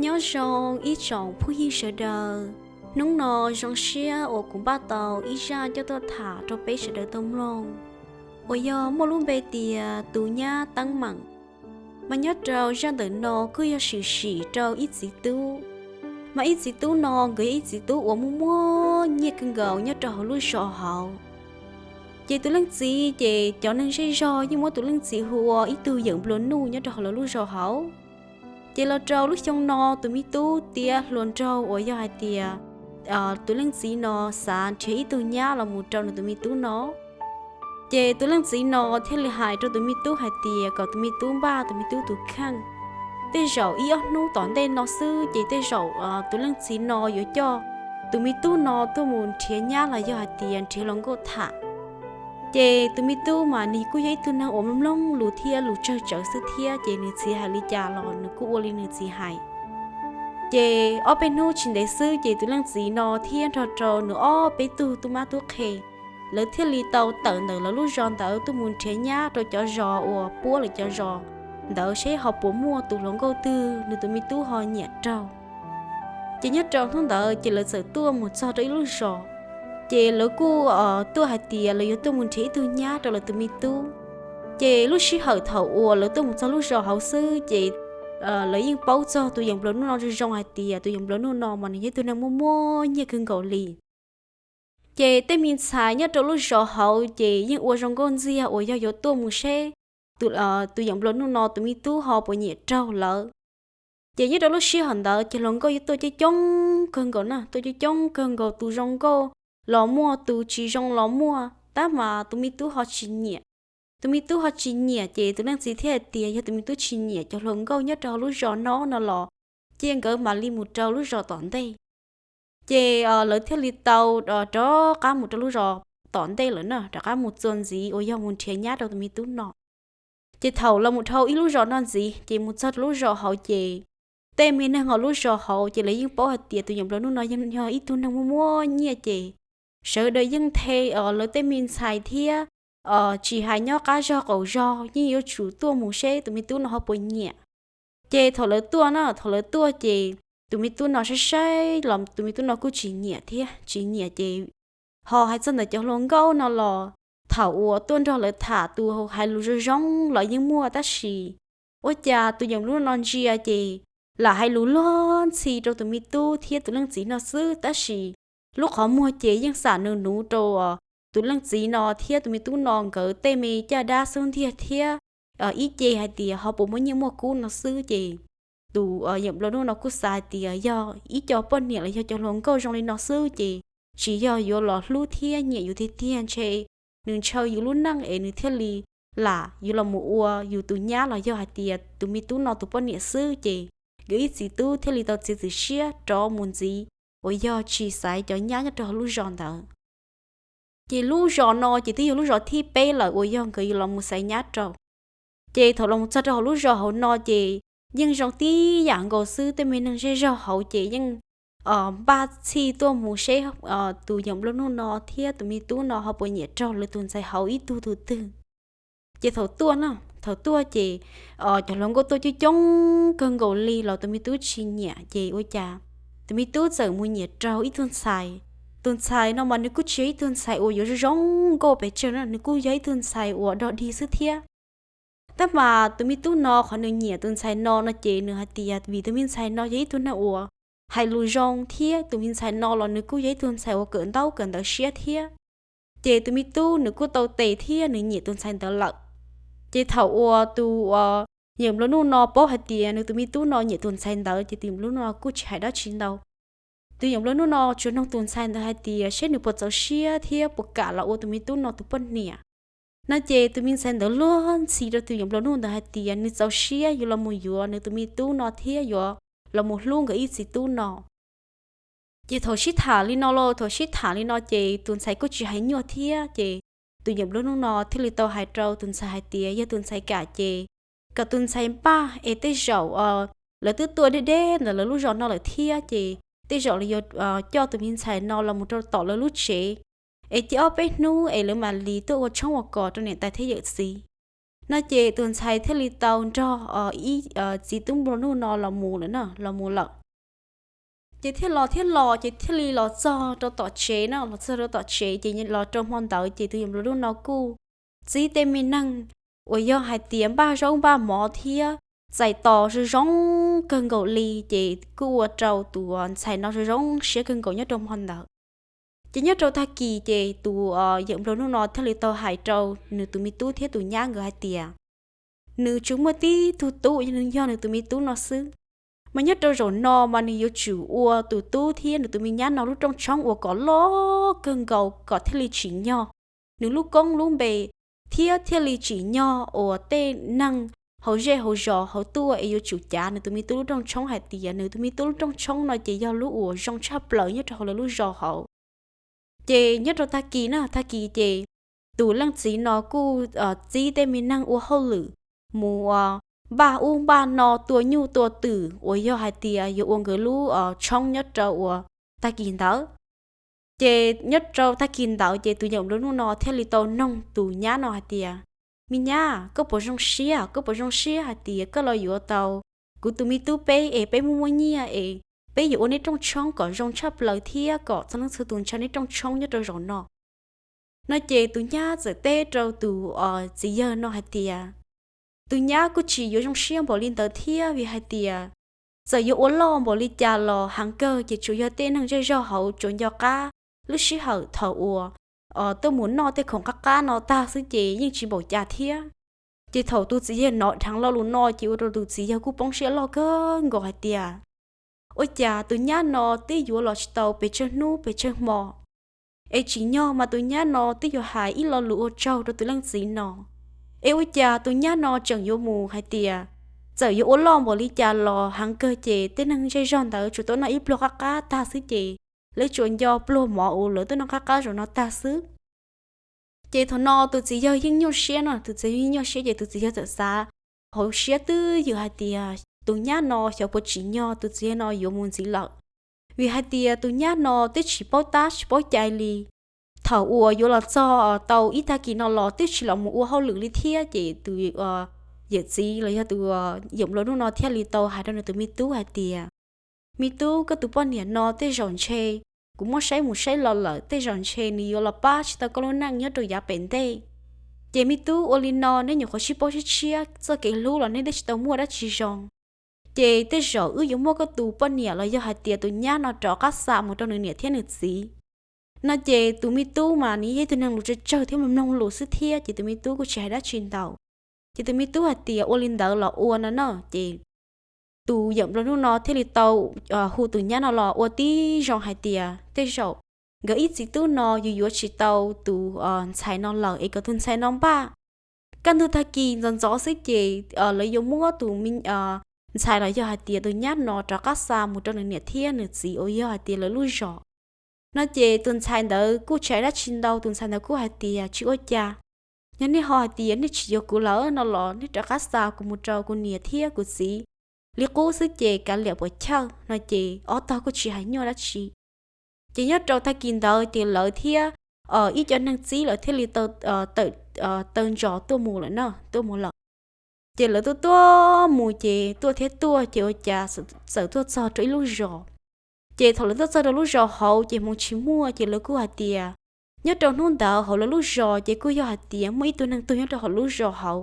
Nyob zoo ib tsoom phooj ywg sawv daws, hnub no zoo siab uas kuv npaj tau ib zaj coj tuaj tham rau peb sawv daws tau mloog, uas yog muaj lub npe tias tus nyab teeb meem. Mas nyob rau zaj ntawm no kuj yog sim sim rau ib txiv tub, mas ib txiv tub no nkawd yog ib txiv tub uas muaj muaj nyiaj kawg nkaus nyob rau hauv lub zos hauv. Ces tus leej txiv ces cov neeg zej zog yeej muab tus leej txiv hu ua ib tug yawm nplua nuj nyob rau hauv lawv lub zos hauv. Ces los rau lub xyoo no tus me tub tiav hluas nraug uas yog hais tias tus leej txiv no xav nrhiav ib tug nyab los mus rau nws tus me tub no. Ces tus leej txiv no thiaj li hais rau tus me tub hais tias kom tus me tub npaj tus me tub tus kheej. Tej zaum ib ob hnub tom ntej no xwb ces tej zaum tus leej txiv no yuav coj tus me tub no tuaj mus nrhiav nyab los yog hais tias nrhiav hluas nkauj tham. Ces tus me tub mas nws kuj yog ib tug neeg uas mloog lus thiab lus tsawg tsawv xwb thiab, ces nws txiv hais li cas los nws kuj ua li nws txiv hais. Ces ob peb hnub tsis ntev xwb ces tus leej txiv no thiab nrog rau nws ob peb tug tub mab tub qhe, lawv thiaj li tau tawm ntawm lawv lub zos ntawd tuaj mus nrhiav nyab rau cov zos uas puab lawv cov zos ntawd seb ho puas muaj tus hluas nkauj twg nws tus me tub ho nyiam raug. Ces nyob rau hnub ntawd ces lawv txawm tuaj mus txog rau ib lub zos, ces lawv kuj tuaj hais tias lawv yuav tuaj mus nrhiav ib tug nyab rau lawv tus me tub. Ces lub sij hawm thaum uas lawv tuaj mus txog lub zos hauv xwb ces lawv yeej paub txog tus yawm nplua nuj no zoo zoo hais tias tus yawm nplua nuj no mas nws yog ib tug neeg muaj muaj nyiaj kawg nkaus li. Ces tej me ntxhais nyob rau lub zos hauv ces yeej ua zoo nkauj ntxiag uas yog yuav tuaj mus seb tus yawm nplua nuj no tus me tub ho puas nyiam raug lawv. Ces nyob rau lub sij hawm ntawd ces hluas nkauj yeej tuaj coob coob kawg nkaus na, tuaj coob coob kawg nkaus, tus zoo nkauj los muaj, tus tsis zoo los muaj, tab mas tus me tub ho tsis nyiam. Tus me tub ho tsis nyiam ces tus leej txiv thiaj hais tias yog tus me tub tsis nyiam cov hluas nkauj nyob rau hauv lub zos no no los cia nkawd mam li mus rau lub zos tom ntej. Ces lawv thiaj li tau rov qab mus rau lub zos tom ntej lawm na, rov qab mus txuas ntxiv uas yog mus nrhiav nyab rau tus me tub no. Ces thaum los mus dhau ib lub zos no ntxiv ces mus txog rau lub zos hauv ces tej me neeg hauv lub zos hauv ces lawv yeej paub hais tias tus yawm nplua nuj no yeej yog ib tug neeg muaj muaj nyiaj ces sawv daws yeej nthe lawv tej me ntxhais thiab, tsis hais nyob qab zog qaum zog yeej yuav tsum tuaj mus seb tus me tub no ho puas nyiam. Ces thaum lawv tuaj na, thaum lawv tuaj ces tus me tub no saib saib los tus me tub no kuj tsis nyiam thiab, tsis nyiam ces ho hais txog ntawm cov hluas nkauj no los thaum uas tuaj nrog lawv tham tus hais lus zoo zoo los yeej muaj tab sis ua cas tus yawm nplua nuj no ntsia ces lam hais lus luag ntxhi rau tus me tub thiab tus leej txiv no xwb tab sis lub qhov muag ces yeej xam nws nuv rau tus leej txiv no thiab tus me tub no nkawd tej me caj dab xub ntiag thiab ib ce hais tias ho puas muaj nyiaj muaj kub no xwb ces tus yawm nplua nuj no kuj xav hais tias yog ib co poj niam los yog cov hluas nkauj zoo li no xwb ces tsis yog yuav los hlub thiab nyiam yus tiag tiag, ntshe nws ntshaw yus lub neej es nws thiaj li lam yuav los mus ua yus tus nyab los yog hais tias tus me tub no tus poj niam xwb ces nkawd ib txiv tub thiaj li tau txiav txim siab rov mus ntxiv uas yog tsis xaiv cov nyab nyob rau hauv lub zos ntawd. Ces lub zos no ces twb yog lub zos thib peb lawm uas yog nkawd yuav los mus xaiv nyab rau. Ces thaum los mus txog rau hauv lub zos hauv no ces yeej zoo tib yam nkaus xwb, tej me neeg zej zog hauv ces yeej npaj txhij tuaj mus seb tus yawm nplua nuj no thiab tus me tub no ho puas nyiam raug lawv tus ntxhais hauv ib tug tus twg. Ces thaum tuaj na, thaum tuaj ces cov hluas nkauj tuaj coob coob kawg nkaus li los tus me tub tsis nyiam ces ua cas tus me tub txawm mus nyiam raug ib tug ntxhais. Tus ntxhais no mas nws kuj tsis yog ib tug ntxhais uas yuav zoo zoo nkauj pes tsawg na, nws kuj yog ib tug ntxhais uas dog dig xwb thiab. Tab mas tus me tub no qhov nws nyiam tus ntxhais no no ces nws hais tias vim tus me ntxhais no yog ib tug neeg uas hais lus zoo thiab tus me ntxhais no los nws kuj yog ib tug ntxhais uas kawm ntaub kawm ntawv siab thiab. Ces tus me tub nws kuj tau tes thiab nws nyiam tus ntxhais ntawd lawm. Ces thaum uas tus yawm nplua nuj no paub hais tias nws tus me tub no nyiam tus ntxhais ntawd ces tus yawm nplua nuj no kuj tsis hais dab tsi ntau. Tus yawm nplua nuj no tsuas noog tus ntxhais ntawd hais tias seb nws puas txaus siab thiab puas kam los ua tus me tub no tus poj niam. No ces tus me ntxhais ntawd luag ntxhi rau tus yawm nplua nuj ntawd hais tias nws txaus siab yuav los mus yuav nws tus me tub no thiab yuav los mus hlub nkawd ib txiv tub no. Ces thaum sib tham li no los thaum sib tham li no ces tus ntxhais kuj tsis hais nyuaj thiab ces tus yawm nplua nuj no thiaj li tau hais rau tus ntxhais hais tias yog tus ntxhais kam ces kom tus ntxhais npaj es tej zaum lawv twb tuaj deb deb ntawm lawv lub zos no lawm thiab ces tej zaum lawv yuav coj tus me ntxhais no los mus rau tom lawv lub tsev es cia ob peb hnub es lawv mam li tuaj ua tshoob ua kos rau niam tais thiab yawm txiv. No ces tus ntxhais thiaj li tau nrog ib txiv tub nplua nuj no los mus lawm na, los mus lawm. Ces thiaj los thiab los ces thiaj li los txog rau tom tsev no, los txog rau tom tsev ces los rau hmo ntawd ces tus yawm nplua nuj no kuj txib tej me neeg uas yog hais tias npaj zaub npaj mov thiab txais tos zoo zoo kawg nkaus li, ces kuj ua rau tus ntxhais no zoo zoo siab kawg nkaus nyob rau hmo ntawd. Ces nyob rau tag kis ces tus yawm nplua nuj no thiaj li tau hais rau nws tus me tub thiab tus nyab nkawd hais tias nws tsuas muaj tib tug tub uas yog nws tus me tub no xwb, mas nyob rau zaum no mas nws yuav tsum ua tus tub thiab nws tus me nyab no lub rooj tshoob uas kom loj kawg nkaus kom thiaj li tsim nyog nws lub koob lub npe, thiab thiaj li tsim nyog uas tej neeg hauv zej hauv zos hauv tuaj es yuav tsum cav nws tus me tub lub rooj tshoob hais tias nws tus me tub lub rooj tshoob no ces yog lub uas zoo tshaj plaws nyob rau hauv lawv lub zos hauv. Ces nyob rau tag kis na, tag kis ces tus leej txiv no kuj txib tej me neeg ua hauj lwm mus npaj ub npaj no, tua nyuj tua twm uas yog hais tias yuav ua nkawd lub tshoob nyob rau uas tag kis ntawd. Ces nyob rau tag kis ntawd ces tus yawm nplua nuj no thiaj li tau noog tus nyab no hais tias, me nyab, koj puas zoo siab, koj puas zoo siab hais tias koj los yuav tau kuv tus me tub peb es peb muaj muaj nyiaj es peb yuav ua neb rooj tshoob kom zoo tshaj plaws thiab kom txhua leej txhua tus ntshaw neb rooj tshoob nyob rau zaum no? No ces tus nyab txawm teb rau tus txiv yawg no hais tias, tus nyab kuj tsis yuav zoo siab npaum li ntawd thiab, vim hais tias txawm yuav ua loj npaum li cas los heev kawg ces tsuas yog tej neeg zej zog hauv tsuas nco qab lub sij hawm thaum uas tuaj mus noj tej khoom qab qab no tag xwb ces yeej tsis npaum cas thiab. Ces thaum tus txiv yawg hnov dheev lo lus no ces ua rau tus txiv yawg kuj poob siab loj kawg nkaus hais tias, ua cas tus nyab no twb yuav los tsis tau pes tsawg hnub pes tsawg hmo, es tsim nyog mas tus nyab no twb yuav hais ib lo lus ua tsaug rau tus leej txiv no, es ua cas tus nyab no tseem yuav mus hais tias txawm yuav ua loj npaum li cas los heev kawg ces tej neeg zej zog ntawd tsuas tau noj ib pluag qab qab tag xwb ces lawv tsuas nco pluag mov uas lawv tuaj noj qab qab zaum no tag xwb. Ces thaum no tus txiv yawg yeej nyuaj siab no, tus txiv yawg yeej nyuaj siab ces tus txiv yawg txawm xav hauv siab twj ywm hais tias tus nyab no xyov puas tsim nyog tus txiv yawg no yuav mus ntxiv lawm, vim hais tias tus nyab no twb tsis paub tab tsis paub cai li. Thaum uas yuav los txog tau ib tag kis no los twb tsis los mus ua hauj lwm li thiab ces tus yawm txiv los yog tus yawm nplua nuj no thiaj li tau hais rau nws tus me tub hais tias, me tub, koj tus poj niam no tej zaum ntshe kuv muab saib mus saib los lawm tej zaum ntshe nws yuav los pab tsis tau koj lub neej nyob rau yav pem ntej. Ces me tub, ua li no neb nyuam qhuav sib paub sib tshiab, txoj kev hlub los neb twb tsis tau muaj dab tsi zoo, ces tej zaum wb yuav muab koj tus poj niam los yog hais tias tus nyab no rov qab xa mus rau nws niam thiab nws txiv. No ces tus me tub mas nws yog ib tug neeg lus tsawg tsawg thiab mloog lus xwb thiab ces tus me tub kuj tsis hais dab tsi ntau. Ces tus me tub hais tias ua li ntawd los ua no na ces tus yawm nplua nuj no thiaj li tau hu tus nyab no los ua tib zoo hais tias tej zaum nkawd ib txiv tub no yuav yuav tsis tau tus ntxhais no lawm es kom tus ntxhais no npaj. Kaj ntug tag kis ntxov ntxov xwb ces lawv yuav muab tus ntxhais los yog hais tias tus nyab no rov qab xa mus rau nws niam thiab nws txiv uas yog hais tias lawv lub zos. No ces tus ntxhais ntawd kuj tsis hais dab tsi ntau, tus ntxhais ntawd kuj hais tias tsis ua cas, yog nej ho hais tias nej tsis yuav kuv lawm no los nej rov qab xa kuv mus rau kuv niam thiab kuv txiv li qub xwb ces kav liam puas chawj. No ces ob tog kuj tsis hais nyuaj dab tsi. Ces nyob rau tag kis ntawd ces lawv thiab ib co neeg txib lawv thiaj li tau ntsos tuaj mus lawm na, tuaj mus lawm. Ces lawv tuaj tuaj mus ces tuaj thiab tuaj ces ua cas txawm tuaj txog rau ib lub zos. Ces thaum lawv tuaj txog rau lub zos hauv ces hmoov tsis muaj ces lawv kuj hais tias nyob rau hnub ntawd hauv lawv lub zos ces kuj yog hais tias muaj ib tug neeg tuag nyob rau hauv lub zos hauv.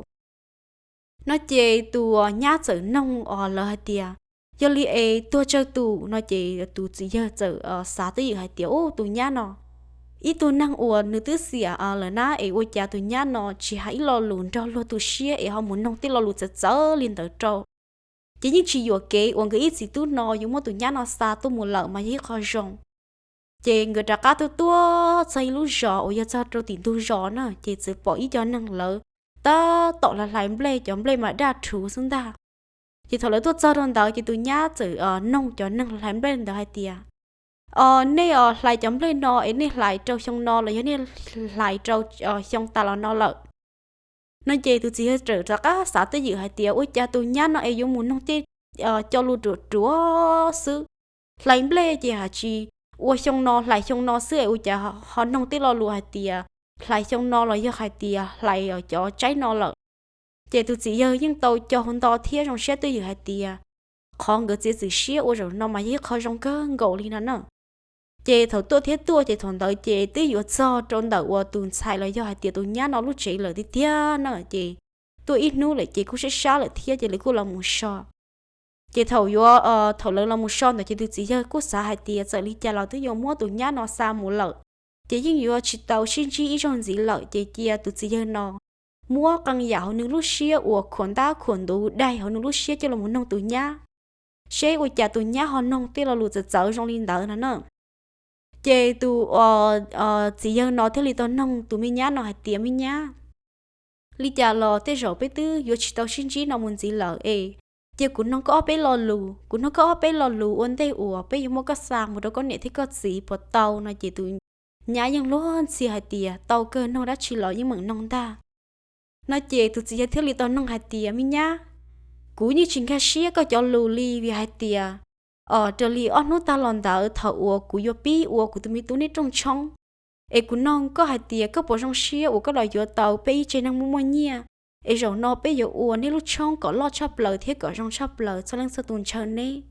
No ces tus nyab txawm noog lawv hais tias, yog li es tuag tsawg tus? No ces tus txiv yawg txawm xav twj ywm hais tias, ub, tus nyab no ib tug neeg uas nws twb xiam lawm na, es ua cas tus nyab no tsis hais ib lo lus nrog luag tu siab es ho mus noog tej lo lus txawv txawv li ntawd rau. Ces yeej tsis yuam kev uas nkawd ib txiv tub no yuav muab tus nyab no xa tuaj mus lawm mas yog ib qho zoo. Ces nkawd rov qab tuaj tuaj txog ib lub zos uas yog txog rau tim ntug zos na, ces txawm pom ib co neeg lawv tab tom hlais nplej, cov nplej mas daj rhuv xwb ntag. Ces thaum lawv tuaj txog rau ntawd ces tus nyab txawm noog cov neeg hlais nplej ntawd hais tias, o, nej hlais cov nplej no es nej hlais rau xyoo no los yog nej hlais rau xyoo tas los no lawm? No ces tus txiv yawg txawm rov qab xav twj ywm hais tias, ua cas tus nyab no es yuav mus noog tej co lus ruam ruam xwb. Hlais nplej ces hais tsis ua xyoo no hlais xyoo no xwb es ua cas ho noog tej lo lus hais tias hlais xyoo no los yog hais tias hlais cov tsaib no lawm. Ces tus txiv yawg yeej tau co hau nto thiab zoo siab twj ywm hais tias, qhov nkawd txiav txim siab ua zaum no mas yog ib qho zoo kawg nkaus li no na. Ces thaum tuaj thiab tuaj ces thaum ntawd ces twb yuav txog rau ntawm uas tus ntxhais los yog hais tias tus nyab no lub tsev lawm tiag tiag na. Ces tuaj ib hnub lawm ces kuj sab sab lawm thiab ces lawv kuj los mus so. Ces thaum yuav, thaum lawv los mus so ntawd ces tus txiv yawg kuj xav hais tias txawm li cas los twb yuav muab tus nyab no xa mus lawm, ces yeej yuav tsis tau sib ntsib ib zaug ntxiv lawm. Ces cia tus txiv yawg no muab qee yam hauv nws lub siab uas khuam ntab khuam ntuv daig hauv nws lub siab coj los mus noog tus nyab, seb ua cas tus nyab ho noog tej lo lus txawv txawv zoo li ntawd no na. Ces tus txiv yawg no thiaj li tau noog tus me nyab no hais tias, me nyab, li cas los tej zaum peb twb yuav tsis tau sib ntsib no mus ntxiv lawm es cia kuv noog koj ob peb lo lus, kuv noog koj ob peb lo lus ua ntej uas peb yuav muab koj xa mus rau koj niam thiab koj txiv puas tau no. Ces tus nyab yeej luag ntxhi hais tias tau kawg, noog dab tsi los yeej meem noog ntag no. Ces tus txiv yawg thiaj li tau noog hais tias, me nyab, kuv yeej tsis nkag siab koj cov lus li vim hais tias raws li ob hnub tag los ntawd thaum uas kuv yuav pib ua kuv tus me tub neb rooj tshoob es kuv noog koj hais tias koj puas zoo siab uas koj los yuav tau peb ib tsev neeg muaj muaj nyiaj, es zaum no peb yuav ua neb lub tshoob kom loj tshaj plaws thiab kom zoo tshaj plaws txhua leej txhua tus ntshaw neb.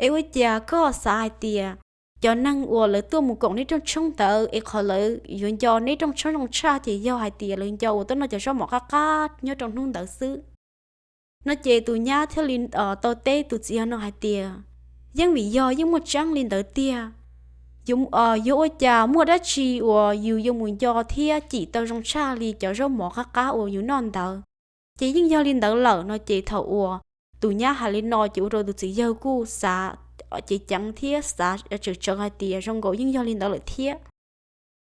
Es ua cas koj xav hais tias cov neeg uas lawv tuaj mus koom neb rooj tshoob ntawd es qhov lawv yuav nco neb rooj tshoob zoo tshaj ces yog hais tias lawv nco uas tuaj noj cov zaub mov qab qab nyob rau hnub ntawd xwb no. Ces tus nyab thiaj li tau teb tus txiv yawg no hais tias, yeej vim yog yeej muaj tseeb li ntawd tiag. Yuav ua cas muaj dab tsi uas yus yuav mus nco thiab cim tau zoo tshaj li cov zaub mov qab qab uas yus noj ntawd. Ces yeej yog li ntawd lawm no. Ces thaum uas tus nyab hais li no ces ua rau tus txiv yawg kuj xav ceev ceev thiab xav tsawv tsawv hais tias zoo nkaus yeej yog li ntawd lawm thiab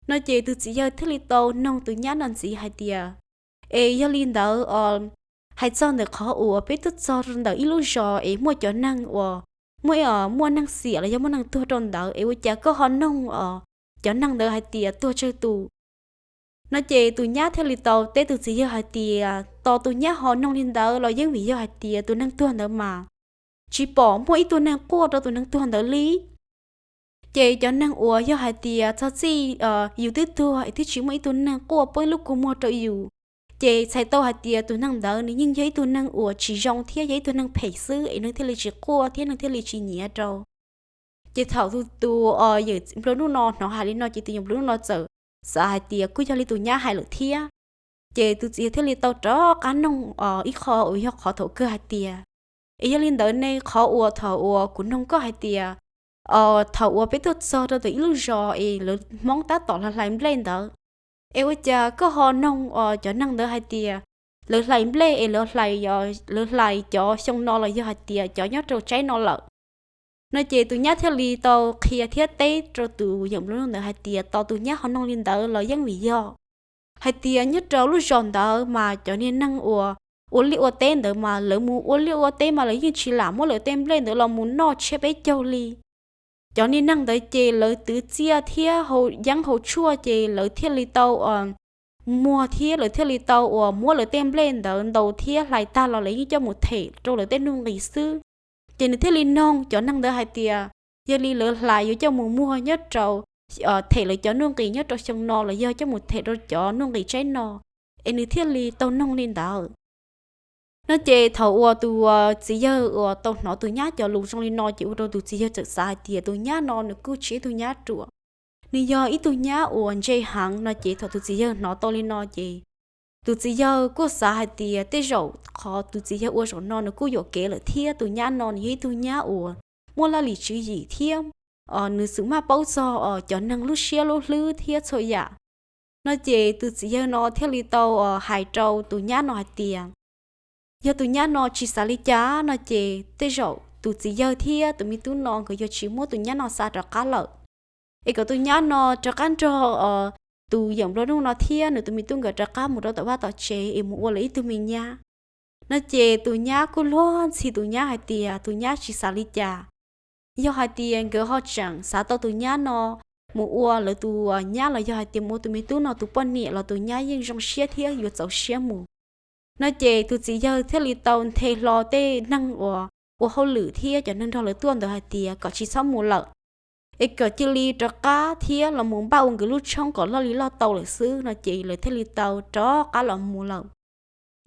no. Ces tus txiv yawg thiaj li tau noog tus nyab no ntxiv hais tias, es yog li ntawd os, hais txog ntawm qhov uas peb tuaj txog ntawm ib lub zos es muaj cov neeg uas muaj, muaj neeg xiam los yog muaj neeg tuag rau ntawd es ua cas koj ho noog os cov neeg ntawd hais tias tuag tsawg tus no. Ces tus nyab thiaj li tau teb tus txiv yawg hais tias tos tus nyab ho noog li ntawd los yeej vim yog hais tias tus neeg tuag ntawd mas tsis pom muaj ib tug neeg quaj rau tus neeg tuag ntawd li. Ces cov neeg uas yog hais tias txog txij yus twb tuag es twb tsis muaj ib tug neeg quaj poob ib lub kua muag rau yus, ces txhais tau hais tias tus neeg ntawd nws yeej yog ib tug neeg uas tsis zoo thiab yog ib tug neeg phem xwb es neeg thiaj li tsis quaj thiab neeg thiaj li tsis nyiav rau. Ces thaum tus yawm nplua nuj no hnov hais li no ces tus yawm nplua nuj no txawm xav hais tias kuj yog li tus nyab hais lawm thiab. Ces tus txiv yawg thiaj li tau rov qab noog ib qho uas yog qhov thaum kawg hais tias, es yog li ntawd ne qhov uas thaum uas kuv noog koj hais tias thaum uas peb tuaj txog rau ntawm ib lub zos es lawv Hmoob tab tom hlais nplej ntawd, es ua cas koj ho noog cov neeg ntawd hais tias lawv hlais nplej es lawv hlais cov xyoo no los yog hais tias cov nyob rau tsaib no lawm no. Ces tus nyab thiaj li tau qhia thiab teb rau tus yawm nplua nuj ntawd hais tias tos tus nyab ho noog li ntawd los yeej vim yog hais tias nyob rau lub zos ntawd mas cov niag neeg uas ua liaj ua teb ntawd mas lawv mus ua liaj ua teb mas lawv yeej tsis lam muab lawv tej nplej ntawd los mus noj tshiab peb caug li. Cov niag neeg ntawd ces lawv twv txiaj thiab hau yeeb hau tshuaj ces lawv thiaj li tau muag thiab lawv thiaj li tau uas muab lawv tej nplej ntawd ntaus thiab hlais tag los lawv yeej coj mus them rau lawv tej nuj nqis xwb. Ces nws thiaj li noog cov neeg ntawd hais tias yog li lawv hlais yuav coj mus muag nyob rau, them lawv cov nuj nqis nyob rau xyoo no los yog coj mus them rau cov nuj nqis tsaib no, es nws thiaj li tau noog li ntawd no. Ces thaum uas tus txiv yawg uas tau hnov tus nyab cov lus zoo li no ces ua rau tus txiv yawg txawm xav hais tias tus nyab no nws kuj tsis yog ib tug nyab ruam, nws yog ib tug nyab uas ntse heev no. Ces thaum tus txiv yawg hnov tau li no ces tus txiv yawg kuj xav hais tias tej zaum qhov tus txiv yawg ua zaum no nws kuj yuam kev lawm thiab, tus nyab no nws yog ib tug nyab uas muaj laj lim tswv yim thiab nws xwm maj paub txog cov neeg lub siab lub hlwb thiab txhua yam no. Ces tus txiv yawg no thiaj li tau hais rau tus nyab no hais tias yog tus nyab no tsis xav li cas no ces tej zaum tus txiv yawg thiab tus me tub no nkawd yuav tsis muab tus nyab no xa rov qab lawm, es kom tus nyab no rov qab nrog tus yawm nplua nuj no thiab nws tus me tub nkawd rov qab mus rau tom vaj tom tsev es mus ua lawv ib tug me nyab no. Ces tus nyab kuj luag ntxhi tus nyab hais tias tus nyab tsis xav li cas. Yog hais tias nkawd ho tseem xav tau tus nyab no mus ua lawv tus nyab los yog hais tias mus ua tus me tub no tus poj niam los tus nyab yeej zoo siab thiab yuav txaus siab mus no. Ces tus txiv yawg thiaj li tau nthe hlo tej neeg uas ua hauj lwm thiab cov neeg nrog lawv tuaj ntawd hais tias kom tsis txhob mus lawm, es kom cia li rov qab thiab los mus npaj ua nkawd lub tshoob kom loj li loj tau lawm xwb no. Ces lawv thiaj li tau rov qab los mus lawm.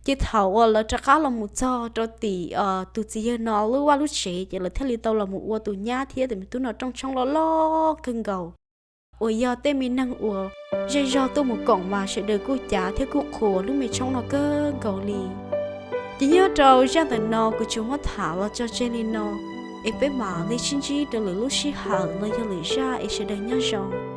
Ces thaum uas lawv rov qab los mus txog rau tim tus txiv yawg no lub vaj lub tsev ces lawv thiaj li tau los mus ua tus nyab thiab tus me tub no rooj tshoob loj loj kawg nkaus, uas yog tej me neeg uas zej zog tuaj mus koom mas sawv daws kuj cav thiab kuj qhuas lub me tshoob no kawg nkaus li. Ces nyob rau zaj ntawm no kuv tsuas muab tham los tso tseg li no, es peb mam li sib ntsib rau lwm lub sij hawm los yog lwm zaj es sawv daws nyob zoo.